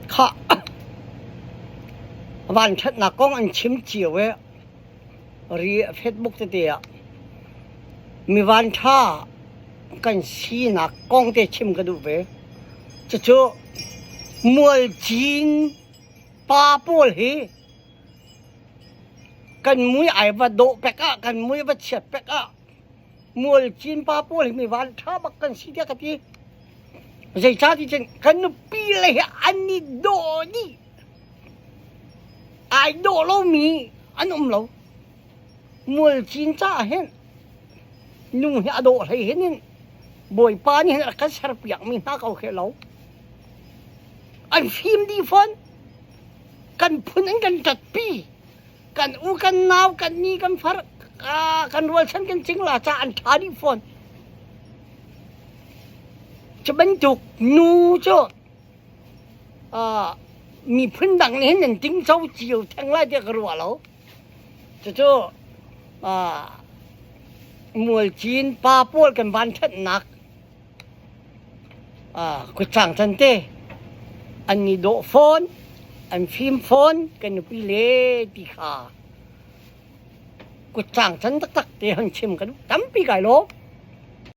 Khah vanṭhatnak kong an chim cio i ri Facebook tete ah mi vanṭha kan sinak kong te chim ka duh ve. Cucu Mualcin pa pawl hi kan mui ai va dawh pek ah kan mui va chiat pek ah Mualcin pa pawl hi mi vanṭha bak kan si tiah ka ti. Zeicahti cun kan nupi le hi an i dawh dih. Ai dawh lomi an um lo. Mualcin caah hin nu hi a dawh hlei hin in Bawipa nih hin a kan serpiakmi hna ko khi lo. An fim dih fawn. Kan phun an kan ṭatpi. Kan u kan nau kan ni kan far kan rualchan kan cingla ca an ṭha dih fawn. Cu bantuk nu cu miphun dang nih hin nan tingco cio theng lai tiah ka ruah lo. Cucu Mualcin pa pawl kan vanṭhatnak kutcang can te an i dawh fawn, an fim fawn kan nupi le ti kha kutcang can taktak te hon chim ka duh. Tampi kai lawm.